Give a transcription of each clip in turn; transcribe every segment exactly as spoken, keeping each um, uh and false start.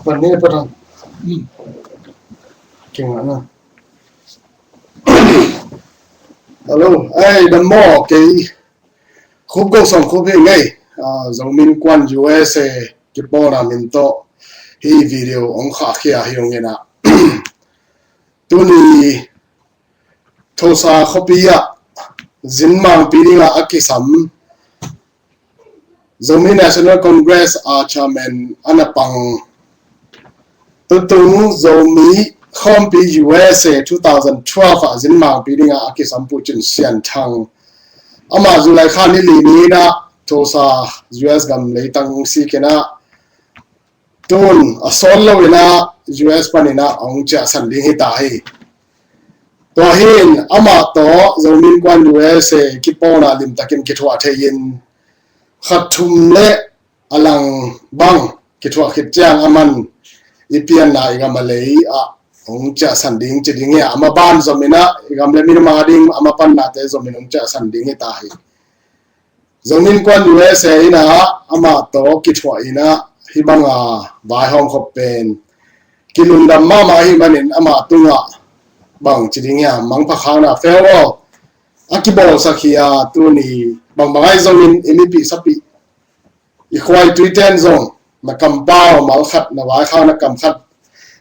Pan ni patang. Kingana. Hello, ai, dam maw, kei Khup Gosong Khup hi ngei. Ah, Zomi Innkuan U S A kipawlna min tawh hih video hong khahkhia hi ung ina. Tuni Tulsa khuapi ah zinmangpi dinga a kisam Zomi National Congress a chairman a na pang tutung Zomi khawmpi U S A two thousand twelve ah zinmangpi dinga a kisam Pu Cin Sian Thang, amah July kha ni li ni ina Tulsa, U S gam leitang sik ina tun a sawn lo ina U S pan ina hong ciahsan ding hi ta hi. Tua hi in amah tawh Zomi Innkuan U S A kipawlna limtakin kithuah thei in khat thum le a lang bang kithuah khit ciang aman i pianna i gam a lei ah hong ciahsan ding ci ding hi a, a maban zom ina i gam le minam a ding a mapannate zom in hong ciahsan ding hi ta hi. Zomi Innkuan U S A ina amah tawh kithuah ina hih banga vaihawm khop pen kilungdam mahmah ahih manin amah tungah bang ci ding hiam, mangpha khakna farewell a kibawlsak hi a, tuni bangbang ahi zongin i mipih sapih, i khuai tuiten zong na kampau mal khat, na vaikhakna kam khat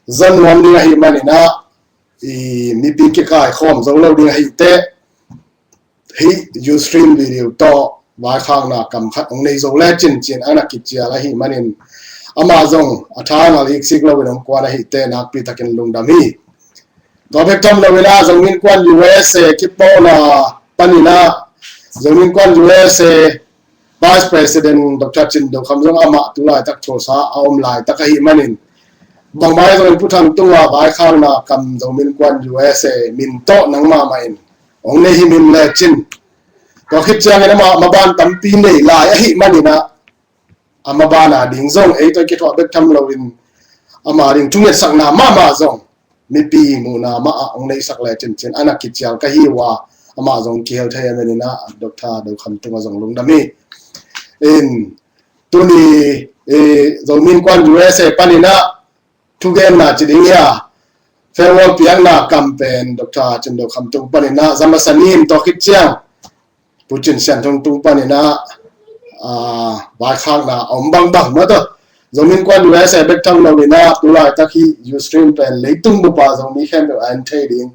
zon nuam ding ahih manin ah i mipi kikaikhawm zo lo ding ahih teh hih Ustream video tawh vaikhakna kam khat hong nei zo le cin ci-in a na kicial ahih manin amah zong a tha ngal iksik loin hong kuan ahih teh nakpi takin lungdam hi. Tua bek tham loin ah Zomi Innkuan U S A kipawlna panin ah Zomi Innkuan U S A Vice President Doctor Cin Do Kham zong amah tu laitak Tulsa a om laitak ahih manin bangmah ahi zongin Pu Thang tungah vaikhakna kam Zomi Innkuan U S A min tawh nangmah mah in hong nei himhim le cin. Tua khit ciangin amah maban tampi nei lai ahih manin ah a maban a ding zong ei tawh kithuah bek tham loin ama ding thungetsakna mahmah zong mipi muhna mah ah hong neihsak le cincin a na kicial ka hi uh a, amah zong kihel thei a manin ah Doctor Do Kham tungah zong lungdam hi. In tuni, eh, Zomi Innkuan U S A panin ah thugenna ci ding hi a, farewell piakna kam pen Doctor Cin Do Kham tung panin ah za masa ni in tua khit ciang Pu Cin Sian Thang tung panin ah, ah, vaikhakna a om bangbang mah tawh Zomi Innkuan U S A bek tham loin ah tu laitak hih Ustream pen leitung bup a Zomi khempeuh a en thei ding.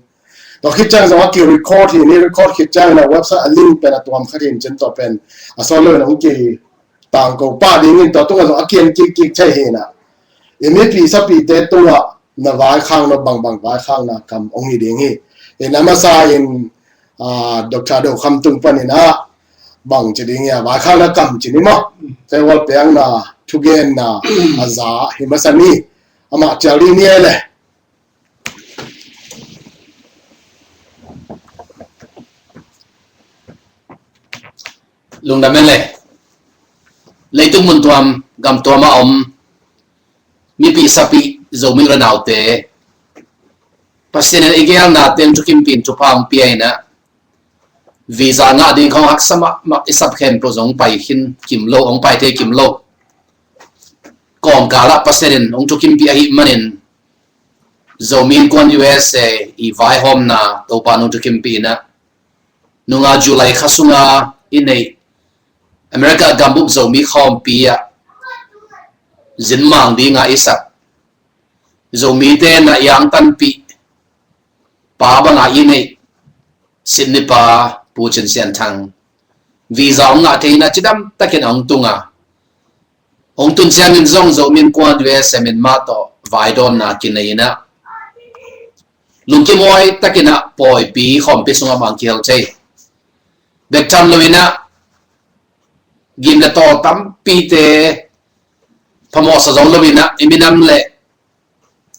Tua khit ciang zong a ki record hi ni, record khit ciangin ah website a link pen a tuam khat hi in cin tua pen a sawn loin hong kitangko pah dingin tua tungah zong a ki-en kikkik thei hi ina. I mipih sapihte tungah na vaikhakna bangbang vaikhakna kam hong hi ding hi. In a masa in, ah, Doctor Do Kham tung panin ah bang ci ding hi a, vaikhakna kam ci ni maw, farewell piakna thugenna a za hi masa ni. Amah cial ding ni ei le. Lungdam ei le. Leitung mun tuam gam tuam a om mipih sapih Zomi u le naute, Pasian in i geelna teng thukimpih in thupha hong pia ina visa ngah ding khawng haksa mahmah i sap khempeuh zong hong pai khin kim lo, hong pai thei kim lo. Kawmkal ah Pasian in hong thukimpih ahih manin Zomi Innkuan U S A i vaihawmna Topa'n hong thukimpih ina nunga July kha sunga i neih America gambup Zomi khawmpi ah zinmang dinga i sak Zomite na iangtanpih pa banga i neih Sydney pa Pu Cin Sian Thang visa hong ngah thei ina cidam takin a hong tunga, hong tun ciangin zong Zomi Innkuan U S A min mah tawh vaidawnna kinei ina lungkim huai takin ah pawipi khawmpi sungah mah hong kihel thei. Bek tham loin ah gim le tawl tampite phamawhsa zo loin ah i minam le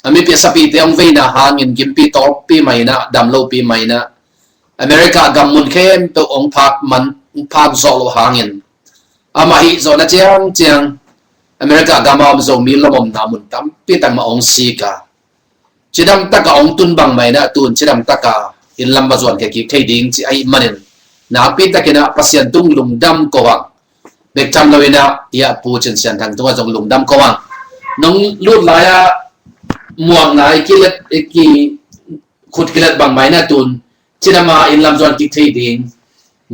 a mipih sapihte hong veina hangin gimpi tawlpi mah ina, dam lopi mah ina, America gam mun khempeuh hong phak man, hong phak zawh loh hangin amah hih zawhna ciangciang America gam a om Zomi lawmomna mun tampi tak mah hong sik a, cidam taka hong tun bang mah ina tun cidam taka inn lam va zuan khia kik thei ding ci ahih manin nakpi takin ah Pasian tung lungdam ko ang. Bek tham loin ah i ah Pu Cin Sian Thang tungah zong lungdam ko ang. nong lut lai-a muakna i kilet, i ki khut kilet bangmah in ah tun cidam a inn lam zuan kik thei ding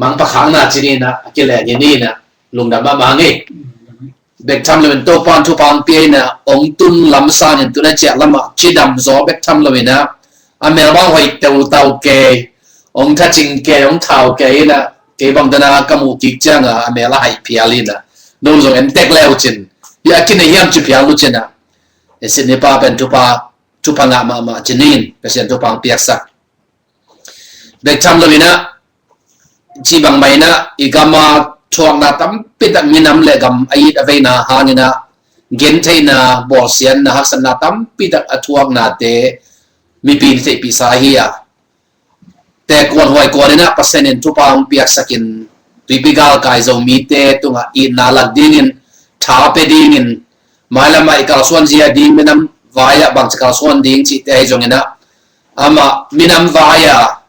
mangpha khakna cinin ah a kileng in ah lungdam mahmah ing. Bek tham loin Topa'n thupha hong pia in ah hong tun lam sangin tun a ciah lamah cidam zaw bek tham loin ah a melmang hoih teutau kei, hong thacing kei, hong thau kei in ah kei bang dan a ka muh kik ciang a a mel a haih phial in ah no zong en tek le uh cin, hi a kinei hiam ci phial uh cin ah, e, Sydney pa pen thupha, thupha ngah mahmah cinin Pasian thupha hong piaksak. Bek tham loin ah ci bangmah in ah i gam a thuakna tampi tak minam le gam a it a veina hangin ah gentheihna, bawlsiatna, haksatna tampi tak a thuaknate mipi in theihpihsa hi a, te kuan huai kuan in ah Pasian in thupha hong piaksak in Tuipi galkai Zomite tungah itna lak dingin, tha pia dingin, mailam ah i kalsuan zia ding, minam vai ah bangci kalsuan ding cihte ahi zongin ah amah minam vai a,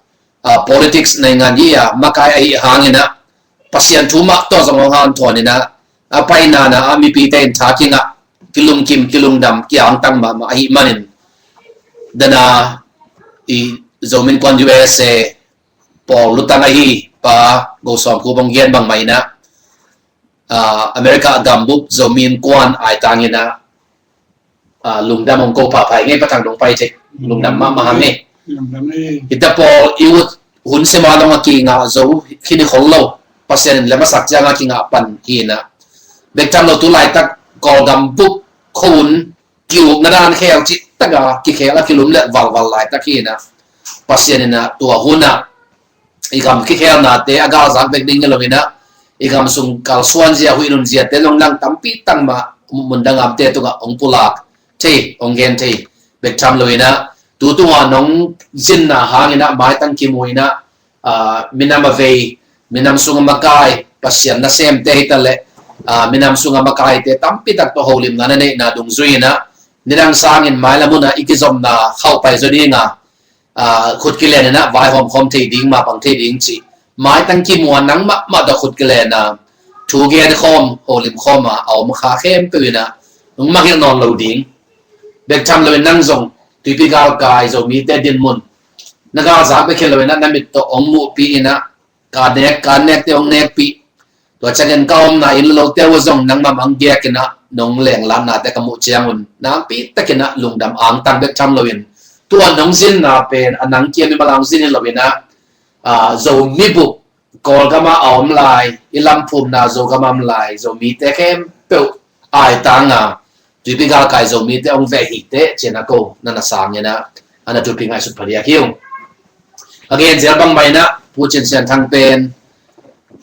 a, politics, naingan hi a makai ahi hangin ah Pasian thu mah tawh zong hong hanthawn in ah a paina na ah mipite in tha kingah, kilungkim, kilungdam, kiangtang mahmah ahi manin dan a i Zomi Innkuan U S A pawl lutang ahi pa Go Sawm Khup hong gen bangmah in ah, a, America gambup Zomi Innkuan aitang in ah, a, lungdam hong ko pahpah ing ei, Pa Thang Dong Pai Thei, lungdam mahmah hang ei. Lungdam ei. Hita pawl i ut hun sim a dong a kingah zo khin i khol lo, Pasian in lem a sak ciang a kingah pan hi in ah, bek tham lo tu laitak Kawlgam bup khua un ki-ukna dan khel cih tak a kikhel a kilum le valval laitak hi in ah, Pasian in ah tua hun ah i gam kikhelnate a galzak bek ding hi lo in ah, i gam sung kalsuan zia, huih nun ziate zong lang tampi tak mah mun dangamte tungah hong pulak thei, hong gen thei bek tham lo in ah, tu tungah nong zinna hangin ah maitang kimu in ah, a, minam a vei, minam sung a makai, Pasian nasemte hi ta leh, a, minam sung a makaite tampi tak tawh holimna na neihna dungzui in ah, nidang sangin mailam hun ah i kizopna khauh pai zaw ding a, a, khut kilen in ah vaihawm khawm thei ding, mapang thei ding cih maitang kimu a nang mahmah tawh khut kilen a, thu gen khawm, holim khawm a a om kha khempeuh in ah nong mangngilh nawn lo ding. Bek tham loin nang zong Tuipi galkai Zomite dinmun na galzak bek hi lo in ah na mit tawh hong muhpih in ah, ka nek, ka nekte hong nekpih, tua ciangin ka omna inn le lote uh zong nangmah mang giak in ah nong lenglatnate ka muh ciangun nakpi tak in ah lungdam angtang bek tham loin, tua nong zinna pen a nang kia mimal a hong zin hi lo in ah, a, Zomi bup Kawlgam a a om lai, i lamphumna Zogam a om lai Zomite khempeuh aitang a Tuipi galkai Zomite hong veh hi teh ci-in a ko na na sang in ah, a na thupi ngaihsut phadiak hi ung. A gen zel bangmah in ah Pu Cin Sian Thang pen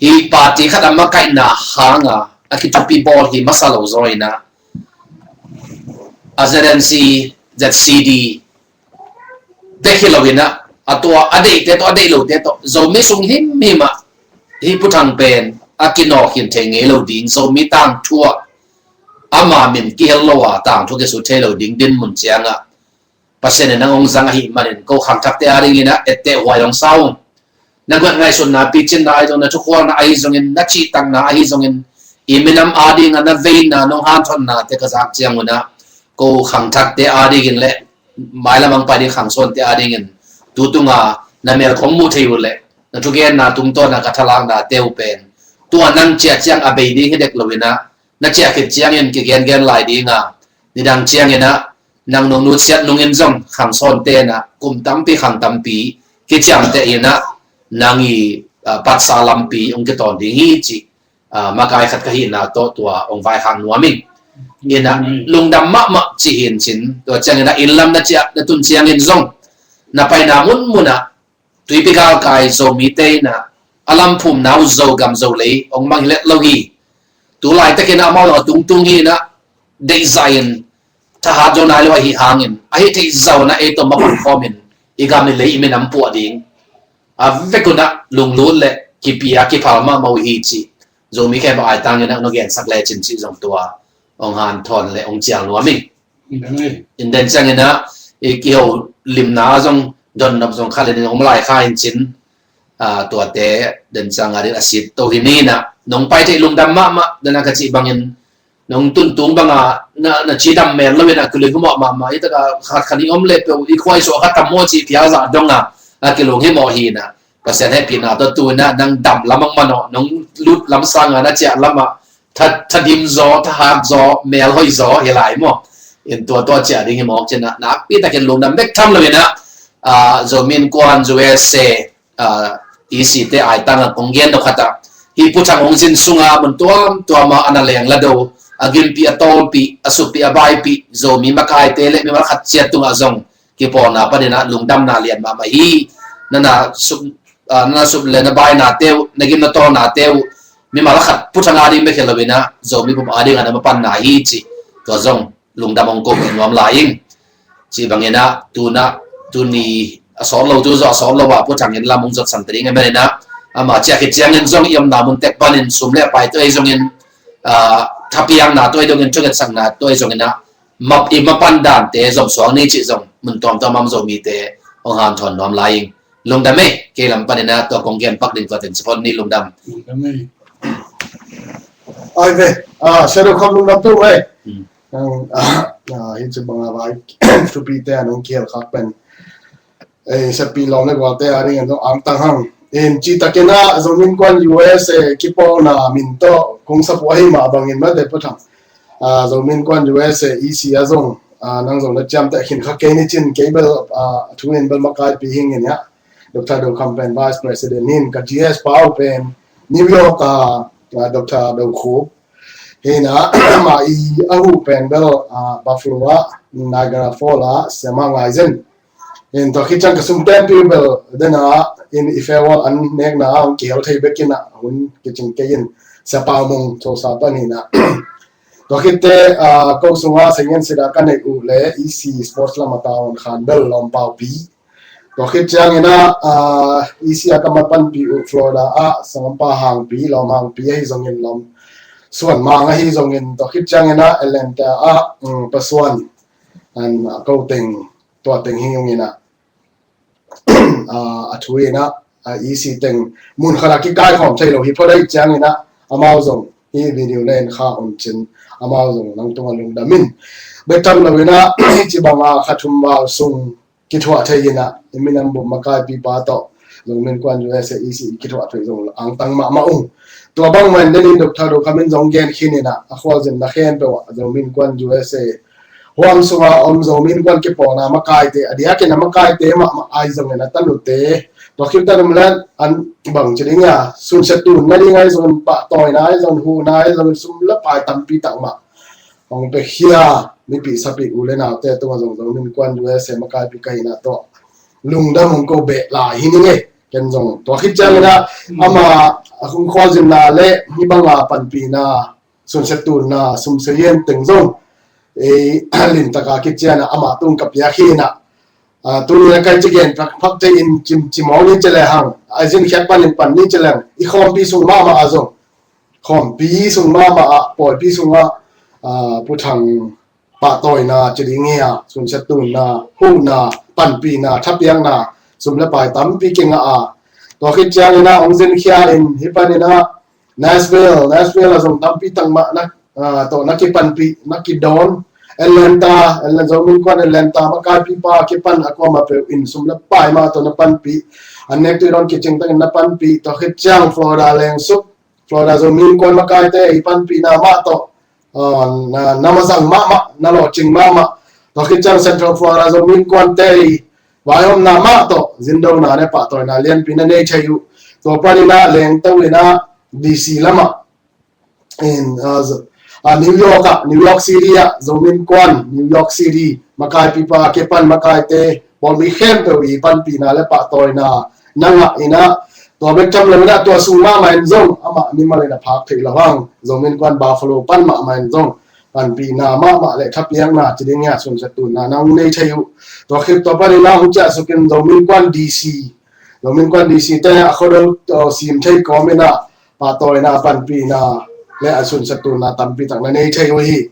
hih party khat a makaihna hang a a kithupi bawl hi masa lo zaw in ah, a Z N C, Z C D bek hi lo in ah, a tua a deihte tawh, a deih lote tawh, Zomi sung himhim ah hih Pu Thang pen a kinawk khin thei ngei lo ding, Zomi tangthu ah ama min kihel lo a tangthu kisut thei lo ding dinmun ciang ah Pasian in nang hong zang ahih manin ko khangthakte a ding in ah etteh huai hong sa ung. Na guat ngaihsutna, picinna ahi zongin, na thukhualna ahi zongin, na cihtakna ahi zongin, i minam a ding a na veina, nong hanthotnate ka zak ciangun ah ko khangthakte a ding in le mailam hong pai ding khangsawnte a ding in tu tung a na mel kong muh thei uh leh na thugenna tungtawn a ka thalaknate uh pen tua nang ciah ciang a bei ding hi dek lo in ah, na ciah khit ciangin kigengen lai ding a, nidang ciangin ah nang nong nutsiat nungin zong khangsawnte in ah kum tampi khang tampi kiciamteh in ah nang i, a, patsa lampi hong kitawn ding hi cih, a, makai khat ka hihna tawh tua hong vaikhak nuam ing. In ah lungdam mahmah ci hi in cin, tua ciangin ah inn lam na ciah na tun ciangin zong na paina munmun ah Tuipi galkai Zomite in ah a lamphumna uh Zogam Zolei hong mang hi let lo hi. Tu laitakin ah amau zong a tungtung hi in ah deihzah in thahat zo nai lo ahih hangin a hih theih zah un ah ei tawh mapun khawmin i gam i lei i minam puah ding a vek un ah lunglut le kipia kiphal mahmah uh hi cih Zomi khempeuh aitangin ah nong gensak lecin cih zong tua hong hanthawn le hong cial nuam ing. In den ciangin ah i kiho limna zong donnop zong khalin in om lai kha in cin, a, tuate den ciang a ding a sit to hi ni in ah nong pai theih lungdam mahmah. Den a ka cih bangin nong tuntung banga na, na cidam mel lo in a kilung hi mawh mahmah. Hi taka khat khat i om le peuh i khuai suah khat tam maw cih phial zah dong a, a kilung hi mawh hi na. Pasian hehpihna tawh tu in a nang dam lam ang manawh, nong lut lam sanga na ciah lamah tha, thadim zaw, thahat zaw, mel hoih zaw hi lai maw. In tua tua ciah ding hi mawh cin a, nakpi takin lungdam bek tham lo in a, ah, Zomi Innkuan U S A, ah, E C te aitang a kong gen dok khat a, hih Pu Thang hong zin sunga mun tuamtuam a, a na leng la do, a gimpih, a tawlpih, a suppih, a baipih Zomi makaite le mimal khat ciat tungah zong kipawlna panin a lungdamna lian mahmah hi. Na na sup, ah, na na sup le na bainate uh, na gim na tawlnate uh, mimal khat Pu Thang a ding bek hi lo in a, Zomi bup a ding a na mapanna hi cih tua zong lungdam hong ko nuam lai ing. Cih bangin a, tu in a, tuni a sawt lo, tu zawh a sawt lo a Pu Thang in lam hong zotsan ta ding ahih manin a, ama ciah khit ciangin zong i omna mun tek panin sum le pai tua ahi zongin, ah, thapiakna tua ahi zongin, thungetsakna tua ahi zongin a, map i mapan dante zom suak ni cih zong mun tuamtuam a om Zomite hong hanthawn nuam lai ing. Lungdam ei, kei lam panin a tua kong gen pak ding tua teng ci phot ni. Lungdam. Lungdam ei. Ai ve, ah, Shadow Kham lungdam tu ei. Hmm. Nang, ah, ah, hi cu banga vai thupite a nong kihel khak pen, eh, seppi lawm le gualte a ding in zong angtang hang. In cih takin a Zomi Innkuan U S A kipawlna min tawh kong sap uh ahi mah bangin mate Pu Thang, ah, Zomi Innkuan U S A E C a zong, ah, nang zong na ciamteh khin kha kei ni cin, kei bel, ah, thu in bel makaipi hing in a, Doctor Do Kham pen Vice President hi in, ka G S pau pen New York a, ah, Doctor Do Khup hi in a, amah i a huh pen bel, ah, Buffalo ah, Niagara Falls ah sem a ngai zen. In tua khit ciang ka sum tenpih uh bel den a, in i farewell an nekna ah hong kihel thei bek in a, hun kicing kei in, Sia Pau Mung Cho Sa Pan hi in a. Tua khit teh, ah, ko sungah Saint Ann Seat ah ka neih uh le E C Sports lam a tavuan khan bel Lawm Pau Pi. Tua khit ciangin a, ah, E C a ka mapanpih uh Florida ah Sangam Pa Hang Pi, Lawm Hang Pi ahi zongin, Lawm Suan Mang ahi zongin, tua khit ciangin a Atlanta ah, um, Pa Suan, an, ah, ko teng, tua teng hi ung in a, ah, a thu in a, ah, E C teng mun khat a kikaikhawm thei lo hi phot ahih ciangin a, amau zong hih video na en kha un cin, amau zong nang tungah lungdam in. Bek tham lo in a, hih ci banga kha thum val sung kithuah thei in a, i minam bup makaipipa tawh Zomi Innkuan U S A E C i kithuah thei zong angtang mahmah ung. Tua bang mah in den in Doctor Do Kham in zong gen khin in a, a khualzinna khempeuh ah Zomi Innkuan U S A huam sunga om Zomi Innkuan kipawlna makaite, a diakin a makaite mahmah ahi zongin a tanute, tua khit teh um le an bang ci ding a, sunsia tunna ding ahi zongin, pahtawina ahi zongin, huhna ahi zongin, sum le pai tampi tak mah hong pia khia mipi sapi u le naute tungah zong Zomi Innkuan U S A makaipi ka hihna tawh lungdam hong ko beh lai hi ning ei. Ken zong tua khit ciangin a, ama a hong khualzinna le hih banga panpihna, sunsia tunna, sumsia yen teng zong ei, lintaka khit ciangin a amah tung ka piak hi in a, ah, tuni in a kai ci gen phak, phak thei in cim, cimawng ni ci le hang, a zin khiat panin pan ni ci leng, i khawmpi sung mahmah ah zong, khawmpi sung mahmah ah, pawipi sungah, ah, Pu Thang pahtawina ci ding hi a, sunsia tunna, huhna, panpihna, thapiakna, sum le pai tampi kingah a, tua khit ciangin a hong zin khia in, hih panin a Nashville, Nashville ah zong tampi tak mah na, ah, tawh na kipanpih, na kidawn. Atlanta, Atlanta, Zomi Innkuan Atlanta makaipipa kipan a kuamah peuh in sum le pai mah tawh na panpih. An nek tuidawn kicing takin na panpih, tua khit ciang Florida lengsuk, Florida Zomi Innkuan makaite i panpihna mah tawh, ah, na, na mazang mahmah, na lawhcing mahmah. Tua khit ciang Central Florida Zomi Innkuante i vaihawmna mah tawh zindona le pahtawina lianpi na nei thei uh. Tua panin a lengto in a D C lamah in, ah, z-, ah, New York ah, New York City ah, Zomi Innkuan New York City makaipipa kipan makaite, bawlmi khempeuh i panpihna le pahtawina na ngah in a, tua bek tham lo in a, tua sung mahmah in zong amah mimal in a phak theih loh hang, Zomi Innkuan Buffalo pan mahmah in zong panpihna mahmah le thapiakna ci ding hi a, sunsia tunna nang nei thei uh. Tua khit tua panin a hong ciahsuk in Zomi Innkuan D C, Zomi Innkuan D C te a khuado, uh, sim thei kawm in a, pahtawina, panpihna le a sunsia tunna tampi tak na nei thei uh hi.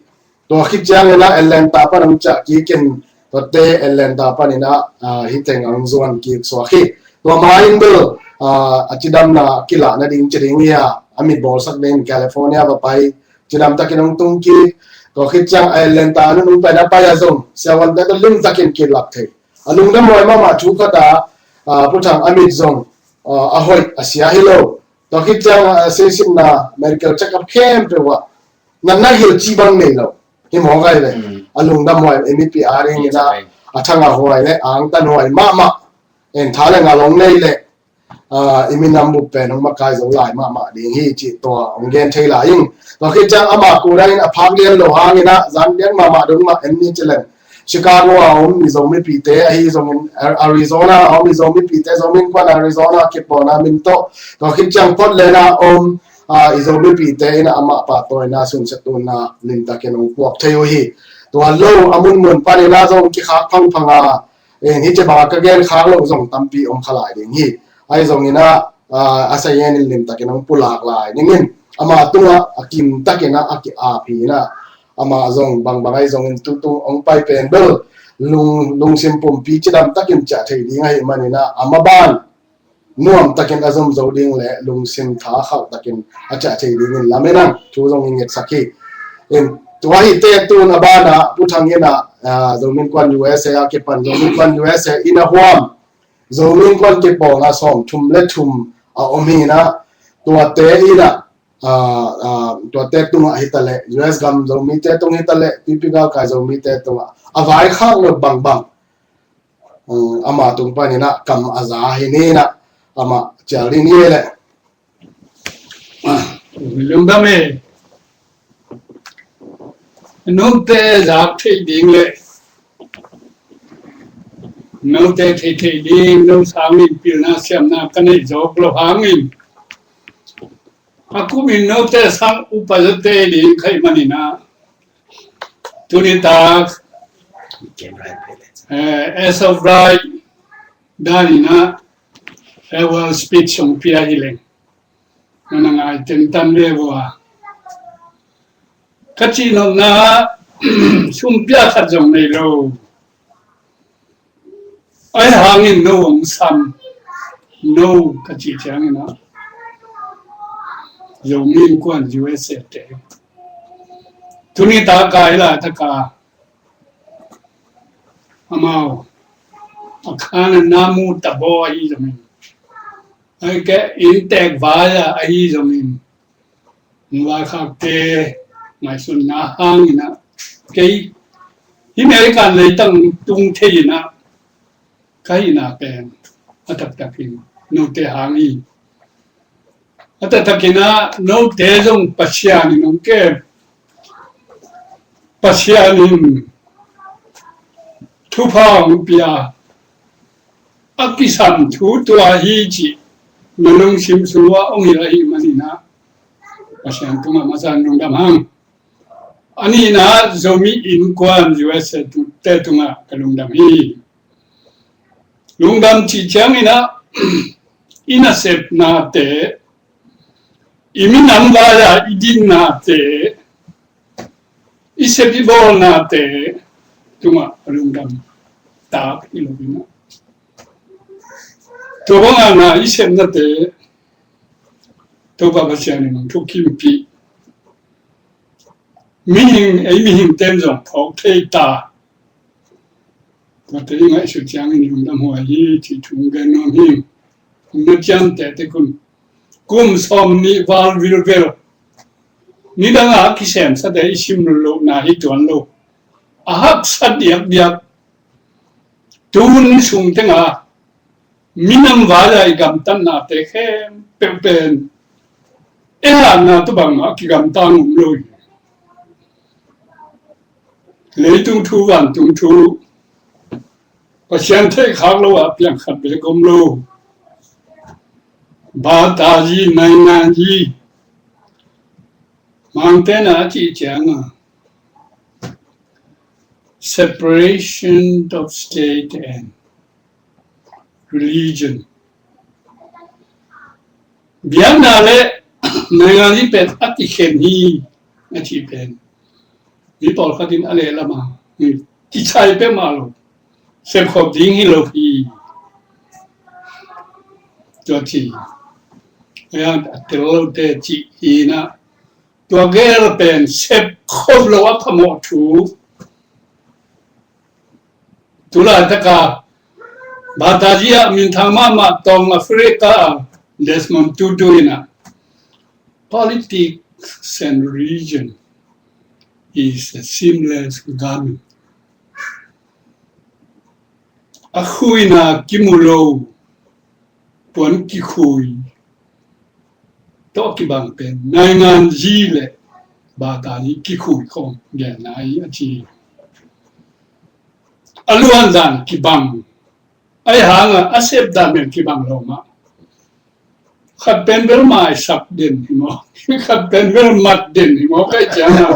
Tua khit ciangin a Atlanta pan hong ciah kik in, tuate Atlanta panin a, ah, hih teng hong zuan kik suak hi. Tua mah in bel, ah, a cidamna kilah nading ci ding hi a, a mitbawlsak dingin California va pai, Cidam takin hong tung kik, tua khit ciang a Atlanta a nunung pen a pai a zong siavuante tawh lim takin kilak thei. A lungdam huai mahmah thu khat a, a, Pu Thang a mit zong, a, a hoih a sia hi lo. Tua khit ciang a, a sisitna medical check up khempeuh ah natna hilh cih bang nei lo. Hi mawk ai ve. Mm. A lungdam huai, ei mipi a ding in a, a thangah huai le angtan huai mahmah. En tha le ngal hong nei le, a, i minam bup pen hong makai zo lai mahmah ding hi cih tua hong gen thei lai ing. Tua khit ciang ama kudang in a phak lian lo hangin a, zan lian mahmah dong mah en ni ci leng. Chicago a om Mizo mipite ahi zongin, Ar-, Arizona a om Mizo mipite, Zomi Innkuan Arizona kipawlna min tawh, tua khit ciang Portland a om, a, i Zo mipite in amah pahtawina sunsia tunna limtakin hong puak thei uh hi. Tua lo a munmun panin a zong kikhak phangphang a, in hi ci bang a ka gen khak loh zong tampi om kha lai ding hi. Ahi zongin a, a, a sayen in limtakin hong pulak lai dingin, ama tungah a kimtakin a, a ki-ap hi in a, amah zong bangbang ahi zongin tutung hong pai pen bel lung, lungsim pumpi cidam takin ciah thei ding ahih manin a, a maban nuam takin a zom zo ding le lungsim tha khauh takin a ciah thei dingin lamen ang thu zong i ngetsak hi. In, tua hi te tun a banah Pu Thang in a, a, Zomi Innkuan U S A a kipan Zomi Innkuan U S A in a huam Zomi Innkuan kipawlna sawm thum le thum a om hi in a, tuate in a, a, a, tuate tungah hi ta leh, U S gam Zomite tung hi ta leh, P P galkai Zomite tungah a vaikhak lo bangbang, um, ama tung panin a kam a za hi ni in a, amah cial ding hi leh. Lungdam e. Note zak theih ding le note theih theih ding, no sangin pilna siamna ka neih zawk lo hangin a kumin note sang upa zate ding ka hih manin a, tuni tak, eh, as of right danin a farewell speech hong pia hi leng, na na ngai tentan ve vua. Ka cihnopna sum pia khat zong nei lo. Ahi hangin no hong sam, no ka cih ciangin a, Zomi Innkuan U S A te, tuni taka i laitak a, amau a khan a na mu ta baw ahi zongin, ahi kei inntek vai a ahi zongin, vaikhakte ngaihsutna hangin a, kei hih American leitang tung thei in a, ka hihna pen a taktakin note hang hi. A taktakin a note zong Pasian in hong kem, Pasian in thupha hong pia, a kisam thu tua hi cih na lungsim sung uah hong hilh ahih manin a, Pasian tungah masa in lungdam hang. A nihna, Zomi Innkuan U S A te tungah ka lungdam hi. Lungdam cih ciangin a, i nasepnate, i minam vai-a i dinnate, i sep i bawlnate tungah a lungdam tak hi lo in a, tua bangah na i sepnate Topa Pasian in hong thukimpih. Mihing, ei mihing ten zong phawk thei ta. Tuate i ngaihsut ciangin lungdam huai hi cih thu gen nuam hi. Na ciamteh tek un. Kum sawm nih val vilvel, nidang a kisemsate i sim lohna hi tuan lo. A haksa diakdiak. Tun sung tengah minam vai-a i gamtatnate khempeuh pen ei hatna tawh bangmah kigamta ngam lo hi. Leitung thu, vantung thu, Pasian theih khak lo ah piang khat bek om lo. Bataji, nainaji, Mangte na a cih ciangin separation of state and religion. Biakna le naingan hi pen a kikhen hi a cih pen mi pawlkhat in a lehlam a, hmm, kichai peuhmah lo, sepkhop ding hi lo hi. Tua ci a, a tel lote cih hi na, Tua gel pen sep khop lo a phamawh thu. Tulaitak a Batazi ah minthang mahmah tawng Africa ah Desmond Tutu in ah, politics and religion is a seamless garment. A khuina kimu lo, puan kikhui tawh kibang pen nainganzi le Batazi kikhui khawng genna hi a ci. A luan dan kibang, ahi hangah a sep dan pen kibang lo mah. Khat pen bel maisak den hi maw, khat pen bel mat den hi maw, kai ciang a,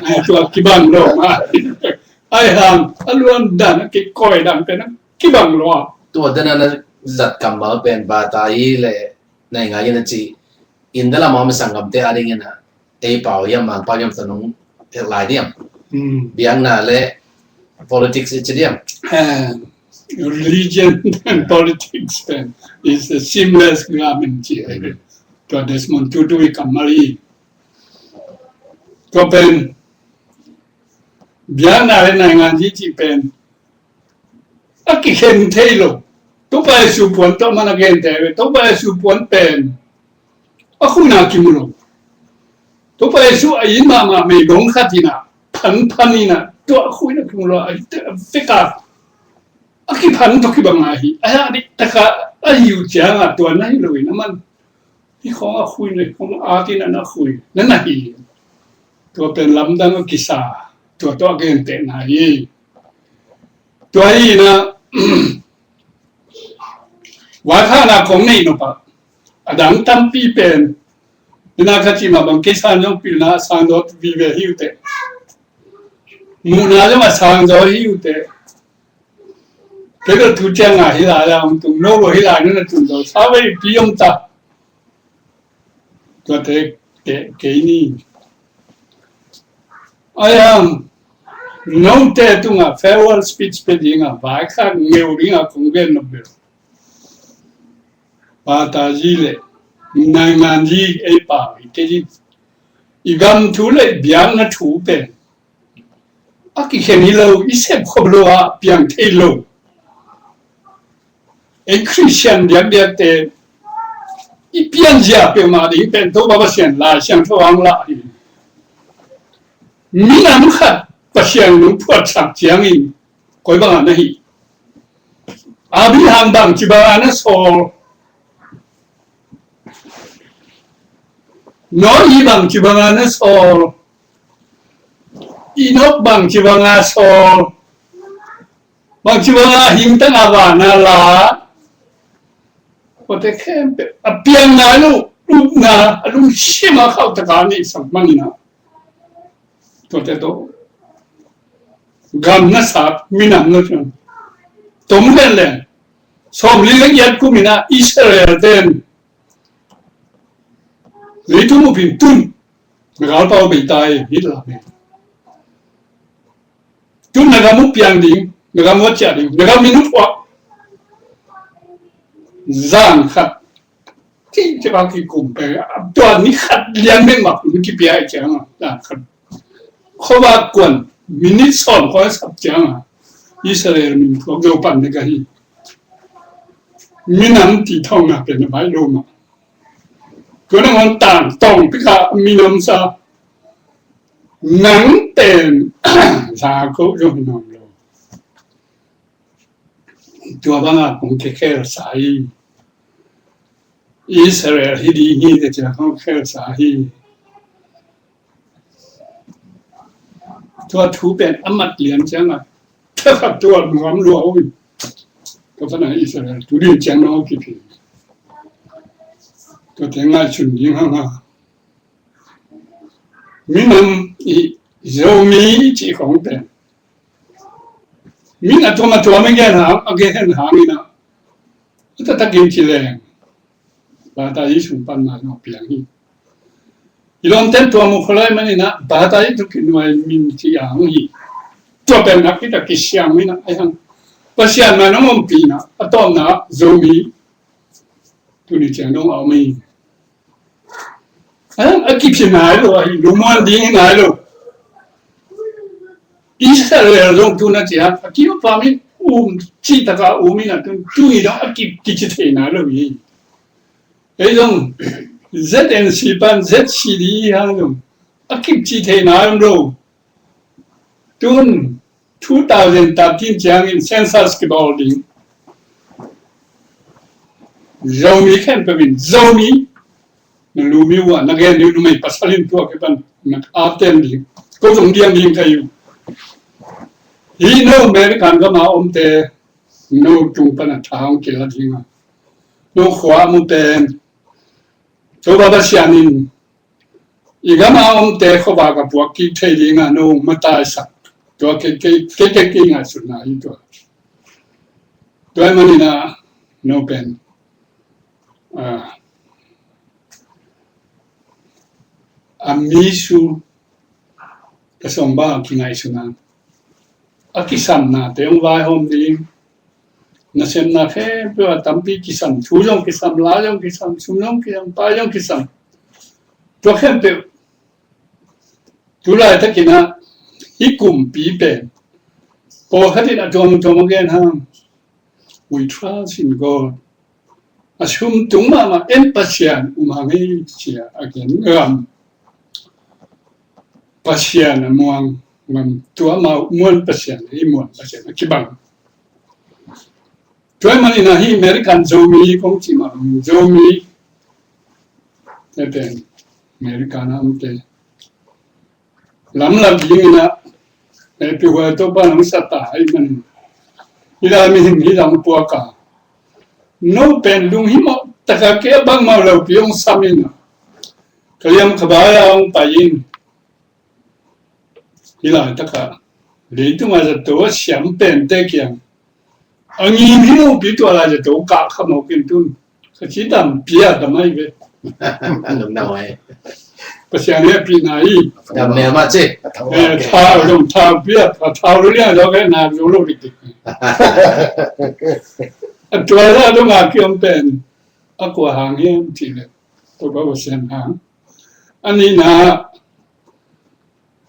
ai, tua kibang lo mah. Ahi hang a luan dan, a kikoi dan pen kibang lo a. Tua dan a na zat kammal pen Batazi le nainganzi na ci, India lam a om sanggamte a dingin ah, ei pau hiam, Mang pau hiam, tanung lai diam. Hmm. Biakna le politics i ci diam. Eh, religion and politics pen is a seamless garment ci. Tua Desmond Tutu i kammal hi. Tua pen biakna le nainganzi ci pen a kikhen thei lo. Topa Jesu puan tawh man a gente ve. Topa Jesu puan pen a khuina kimu lo. Topa Jesu a it mahmah meigong khat in ah, phanphan in ah, tua a khuina kimu lo. A vek a, a kiphan tawh kibang a hi. A dik tak a, a hi uh ciang a tua na hi lo in a man. Hih khawng a khui, hih khawng a at in a na khui na na hi. Tua pen lamdang a kisa, tua tawh a gentehna hi. Tua hi in ah, vaikhakna kong neih nop ah, a dang tampi pen, ina ka cih mah bang, kei sang zong pilna a sang zaw vive hi uh teh. Muhna zong a sang zaw hi uh teh. Kei bel tu ciang a hih lai a hong tung, no bel hih lai na na tung zaw, sa vei pi om ta. Tuate, te, kei ni. Ahi hang, note tungah farewell speech pia dingah, vaikhak ngeu dingah kong gen nop bel, Batazi le nainganzi ei pau hi kei hi. I gam thu le biakna thu pen a kikhen hi lo, i sep khop lo a piang thei lo. Ei Khristian biakbiakte i pianzia peuhmah ding pen Topa Pasian Lai Siangtho hang lah hi. Minam khat Pasian in hong phuatsak ciangin koi bangah na hi? Abraham bangci bangah na sawl? Noah bangci bangah na sawl? Enoch bangci bangah sawl? Bangci bangah hing tangah van ah la? Tuate khempeuh a piang nai lo, upna a lungsim a khauh takah a neihsak manin ah, tuate tawh gam na sat minam na ciang tom lenlen. Sawmli le giat kum in ah Israel ten leitung upin tun, na galpau bei ta e, Hitler bei. Tun na gam uh piang ding, na gam uh ciah ding, na gam min uh phuah. Zan khat, ti ciah kikum peuh, tua ni khat lian bek mah hun kipia i ciang a, zan khat. Khuavak kuan minit sawm khuai sap ciang a, Israel min khuak zo pan ding ka hi. Minam ti thawng na pen a baih lo mah. Tua nangawn tangtawng pika minam sa. Nang pen za ko zo hi nuam lo. Tua banga kong kikhelsa hi. Israel hi ding hi, te ciang kong khelsa hi. Tua thu pen a mat lian ciang a, thakhat tua nuam lua ui. Tua pana Israel tu ding ciang nong kiphi. Tua te ngaihsun ding hang a. Minam i Zomi i cih khong pen, min a tuam a tuam i gen hang, a gen hang in a, a taktakin ci leng, Batazi sung pan na nong piang hi. I lawmten tua mu kholai manin a, Batazi tu kinuai min ci a hong hi. Tua pen nak kita kisiang in a, ai hang. Pasian na nong ompih in a, a tawpna Zomi tuni ciang dong a om hi. A, a kip hi nai lo, a hi lungmuan ding hi nai lo. Israel zong tu na ci a, a kiu pa min um, ci taka um in a tun, tu ni dong a kip kici thei nai lo hi. Ei zong Z N C pan Z C D hang zong a kip ci thei nai lo. Tun two thousand thirteen ciangin census kibawl ding. Zomi khempeuh in, Zomi, na lu mi uh a na gen ding, numei pasal in tua kipan na aten ding. Ko zong diam ding ka hi uh. Hi no American gam a omte, no tung pan a tha hong kila ding a, no khua a mu pen, Topa Pasian in i gam a omte khuavak a puak kik thei ding a no mataisak. Tua kei, kei, kei, kei, kei ngaihsutna hi tua. Tua ahih manin a no pen, a, a misu ka sawng bang a kingaihsun a, a kisamnate hong vaihawm ding. Nasemna khempeuh a tampi kisam, thu zong kisam, la zong kisam, sum zong kisam, pai zong kisam. Tua khempeuh tu laitakin a, hih kumpi pen pawlkhat in a tuamtuam a gen hang, "We trust in God." A sum tung mahmah en Pasian um hang hi, ci a a gen ngam. Pasian a muang ngam, tua amau muan Pasian, hih muan Pasian a kibang. Tua ahih manin a hih American Zomi kong cih mah bangin Zomi te pen American a omte lamlam dingin a, eh, pihuai Topa nang sa ta ahih manin, hih lai mihing hih lam puak a, no pen lunghimawh taka kei a bangmah lopi hong sam in a, ka liam ka bai a hong pai in. Hih laitak a leitung a zato a siam pente kiang a ngim hi lopi, tua lai zato kah kha mawk in tun. Ka ci dam pia dam ai ve. Lungdam ai. Pasian he pina i. Dam ne ma ci. Eh, thau dong thau pia, thau thau lu liang dong ke na lu lu dik dik. A tua la dong a kiom pen. A kua hang hiam ci le. Topa Pasian hang. A nihna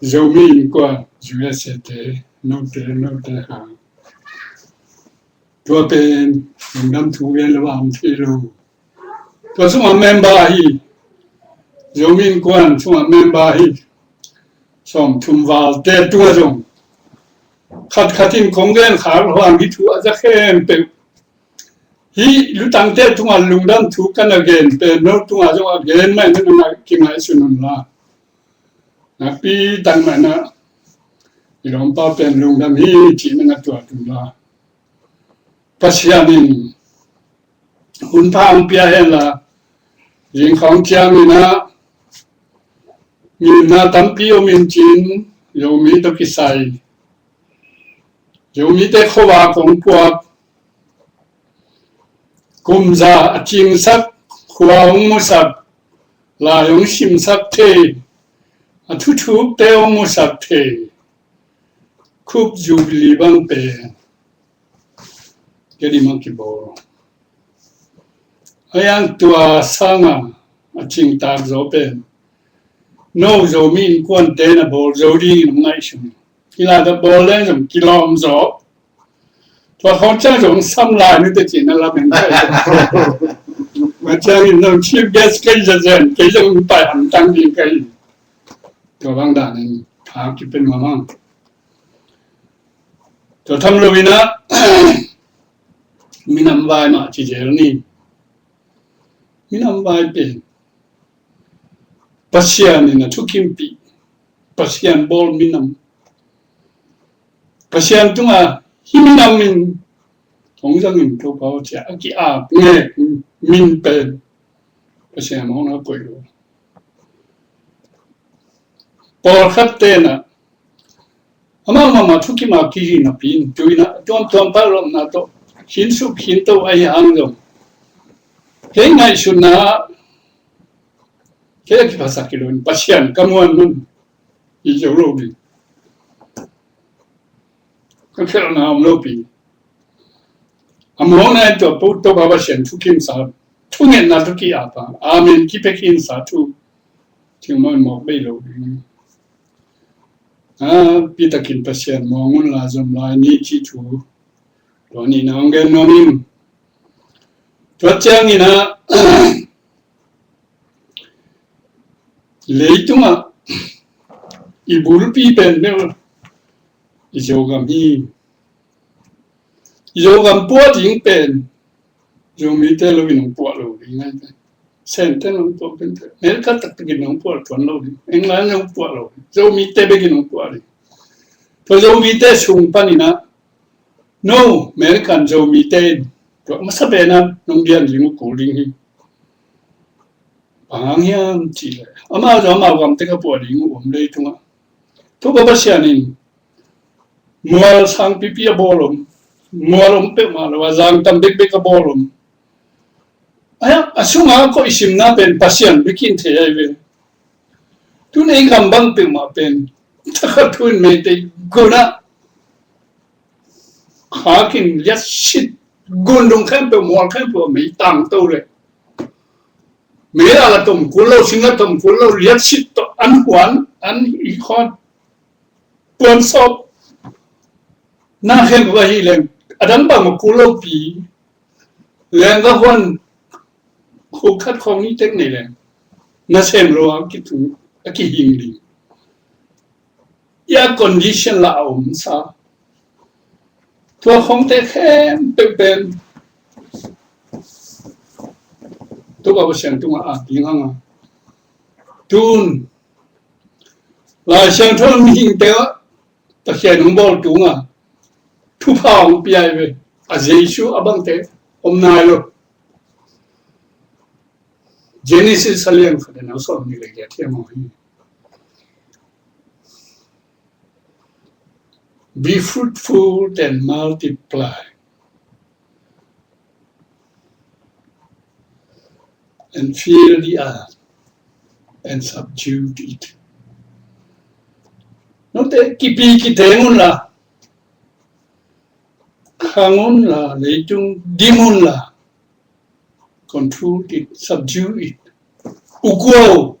Zomi Innkuan, U S A te, note, note hang. Tua pen lungdam thu gen lo a om thei lo. Tua sungah member hi, Zomi Innkuan sungah member hi, sawmthum valte tungah zong khat khat in kong gen khak lo hang, hih thu a za khempeuh, hih lutangte tungah lungdam thu ka na gen pen no tungah zong a gen mah in na kingaihsun un la. Nakpi tak mah in a, i lawmpa pen lungdam hi cih na na tuat un la. Pasian in hun pha hong pia hen la, zing khawng ciangin a ngimna tampi om in cin, Zomi tawh kisai, Zomite khuavak hong puak, kum za a cingsak, khua hong musak, lai hong simsak thei, a thuthukte hong musak thei, khup Jubilee bang pen Kedim a kibawl. A yang tua sanga a cingtak zaw pen no Zomi Innkuante na bawl zo dingin hong ngaihsun. Hih lai ka bawl leng zong kilawm zaw. Tua khawng ciang zong sam lai ni te cih na lam in kai. Ma ciangin zong chief guest kei zazen, kei zong pai hamtang ding kai. Tua bang danin tha kipen mamang. Tua tham lo in a, minam vai mah ci zel ni. Minam vai pen Pasian in a thukimpih, Pasian bawl minam. Pasian tungah hih minam in hong zangin Topa aw ci a, a ki-ap ngek min pen Pasian mawhna koih lo. Pawlkhat tenah amah mahmah thukim a kihi napi in, tu in a tuamtuam phalawmna tawh khin suk khin to ahi hang zong, kei ngaihsutna ah kei a kiphasak hi lo in, Pasian ka muan man hi zo lo ding. Ka khelhna om lopi. A mawhna in tua po Topa Pasian thukimsa, thungetna thu ki-apa, amen kipia khinsa thu Thing mawk in mawk bei lo ding. A, pi takin Pasian muang un la zom lai ni cih thu tua nihna hong gen nuam ing. Tua ciangin ah, leitungah i bulpi pen bel i Zogam hi. I Zogam puah ding pen Zomite lo in hong puah lo ding ahi pen. Sente in hong puah pen, America taktakin hong puah tuan lo ding. England in hong puah lo ding. Zomite bekin hong puah ding. Tua Zomite sung panin ah, no, American Zomite in tua masa pen ah nong dian ding uh kul ding hi. Bang hang hiam cih leh amau zong amau gamte ka puah ding uh om leitungah. Topa Pasian in mual sangpipi a bawl om, mual om peuhmah lo a zang tam bekbek a bawl om. A, a sungah koih simna pen Pasian bikin thei ahi ve. Tun ei gam bang peuhmah pen takhat thu in meitei gunah hakin liatsit, gundung khempeuh, mual khempeuh a mei tangto leh mei la la tom kul lo, sing la tom kul lo, liatsit tawh an huan, an i khawt, puan sawp na khempeuh ahi leng, a dang bang mah kul lo pi leng, ka huan khuk khat khawng ni tek nei leng, nasem lo a kitung, a kihing ding. Air condition la a om sa. Tua khawngte khempeuh pen Topa Pasian tungah at ding hang a. Tun Lai Siangtho mihingte ah Pasian hong bawl tungah thupha hong pia hi ve. A Jesu a bangte om nai lo. Genesis a lian khat a neu sawm nih le giat hiam aw hi. Be fruitful and multiply and fill the earth and subdue it. Note kipi kiteng un la, khang un la, leitung dim un la, control it, subdue it. Uk un.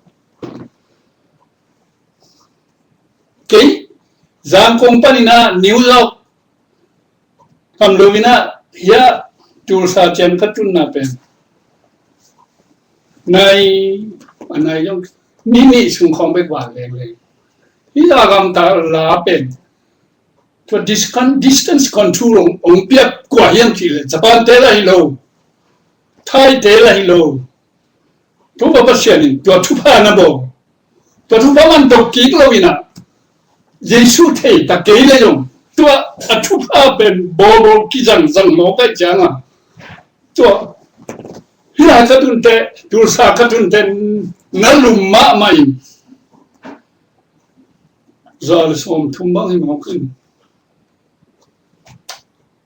Kei Zangkong panin ah New York kam lo in ah, hiah Tulsa ciang ka tunna pen nai, a nai zong ni nih sung khawng bek val lengleng. Hih Zogam ta la pen tua distance, distance control hong, hong piak kua hiam cih leh Japan te la hi lo, Thai te la hi lo. Topa Pasian in tua thupha na bawl, tua thupha man dok kik lo in ah, Jesu thei ta kei le zong tua a thupha pen bawlbawl kizangzang mawk ahih ciangin, tua hih lai ka tunte, Tulsa ka tunte na lum mahmah in, za le sawm thum bang hi mawk in.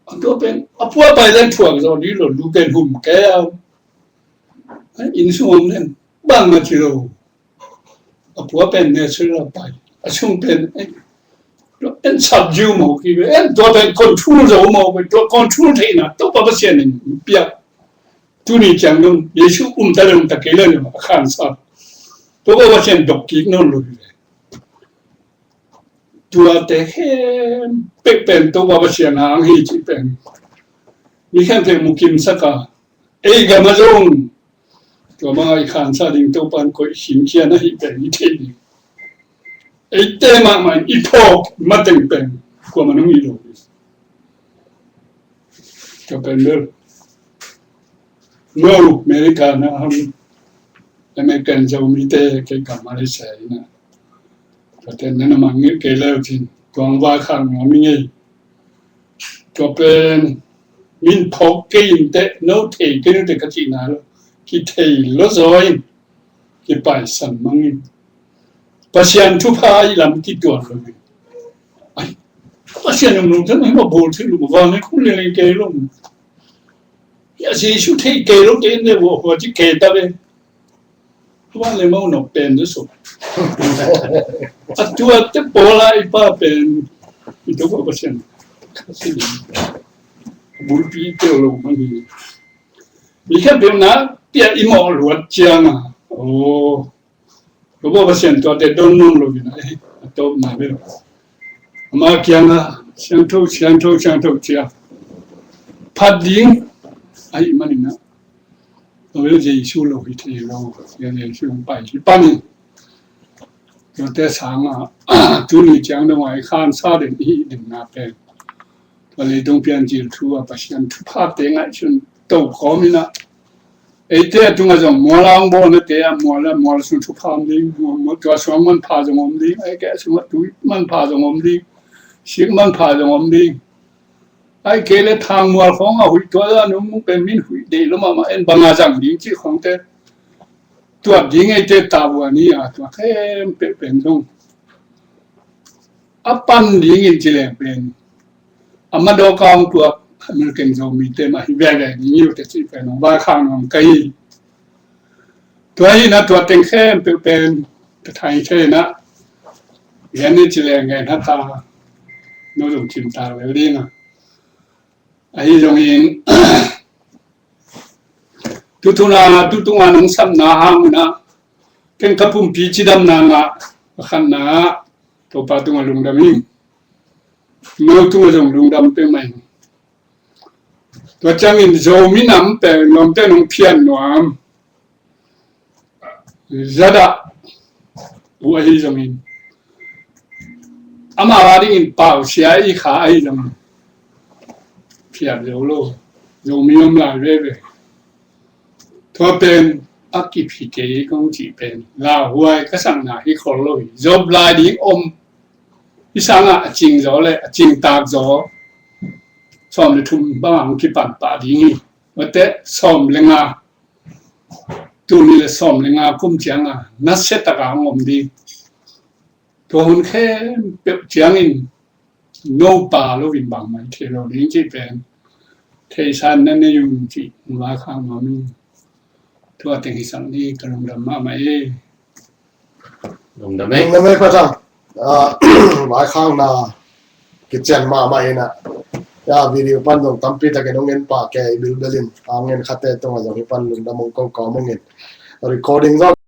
A tua pen a pua pai leng thuak zaw dih lo, lu pen hum kei a, inn sung om leng bang mah ci lo. A pua pen natural a pai, a sung pen, eh, en subdue mawk hi ve, en tua pen control zo mawk ve, tua control theihna Topa Pasian in piak. Tuni ciang dong Jesu um ta le um ta kei le a khansa Topa Pasian dok kik nawn lo hi ve. Tuate khempeuh pen Topa Pasian hang hi cih pen mi khempeuh mu kimsak a, ei gam ah zong tua bang a i khansa ding Topa in koih khin khia na hih pen i theih ding. Eite mahmah in i phawk mateng pen kuamah nong hi lo hi. Tua pen bel no America na ham, American Zomite kei ka Malaysia ina. Tua ten na na mang ngei kei leu cin tuang va khang ngam i ngei. Tua pen min phawk kei in teh, no thei kei in teh ka cihna lo. Kithei lo zaw in, kipaisan mang in. Pasian thupha i lam kituan lo in. Ai, Pasian om lo, tan ma bawl thei lo, van le khun le le kei lo. Ya Jesu thei kei lo, kei in le wo, wo ci kei ta ve. Tua le mau nok pen de so. A tua te pawl a i pa pen i Topa Pasian. Bulpi te lo mang hi. Mi khempeuh na pia i mawh luat ciang a. Oh. Tua bawh Pasian tuate don nuam lo in a, eh, a tawpna bel ama kiangah siangtho, siangtho, siangtho ci-a phat ding ahih manin a, tua bel Jesu lo hi thei lo, Jesu hong pai hi pan in. Tuate sangah tuni ciang dong a i khansa den, i hih denna pen tua leitung piancil thu a Pasian thuphate ngaihsun to kawm in a, eite a tungah zong mual a hong bawlnate a mual a mual sung thupha om ding, mual, mual tua sungah manpha zong om ding, ahih kei a sungah tui manpha zong om ding, sik manpha zong om ding. Ahih kei leh thang mual khawng a huih tua zah nung pen min huih deih lo mahmah en, bang a zang ding cih khawngte tuat ding eite tavuan hi a, tua khempeuh pen zong a pan dingin ci leng pen a madawk a hong tuak American Zomite mah hi veve ding hi uh teh cih pen hong vaikhak nuam ka hi. Tua hi in a, tua teng khempeuh pen ka thei thei in a, gen ni ci leng gen ha ta, no zong cim ta lel ding a. Ahi zongin tutung a, tutung a nong sapna hang in a, ken ka pumpi cidamna ngah, a khatna ah Topa tungah lungdam ing, no tungah zong lungdam peuhmah ing. Tua ciangin Zomi nam pen nuamte nong phian nuam zadah uh ahi zongin, amau a dingin pau sia i kha ahi zongin phiat zo lo, Zomi om lai veve. Tua pen a kip hi kei kong cih pen lauhuai ka sakna hi khol lo hi. Zop lai ding om, i sangah a cing zaw le a cing tak zaw sawm le thum bang a hong kipan pah ding hi. Tua teh sawm le nga, tuni le sawm le nga kum ciang a nasia tak a hong om ding. Tua hun khempeuh ciangin no pha loin bangmah thei lo ding cih pen theisan na nei un cih vaikhak nuam ing. Tua teng hi sak ni, ka lungdam mahmah e. Lungdam e. Lungdam e Pa Thang. Ah, vaikhakna kician mahmah hi in a. Ya, video pan zong tampi takin hong en pah kei, i bilbel in hong en khate tungah zong hi pan lungdam hong ko kawm hong in. Recording zong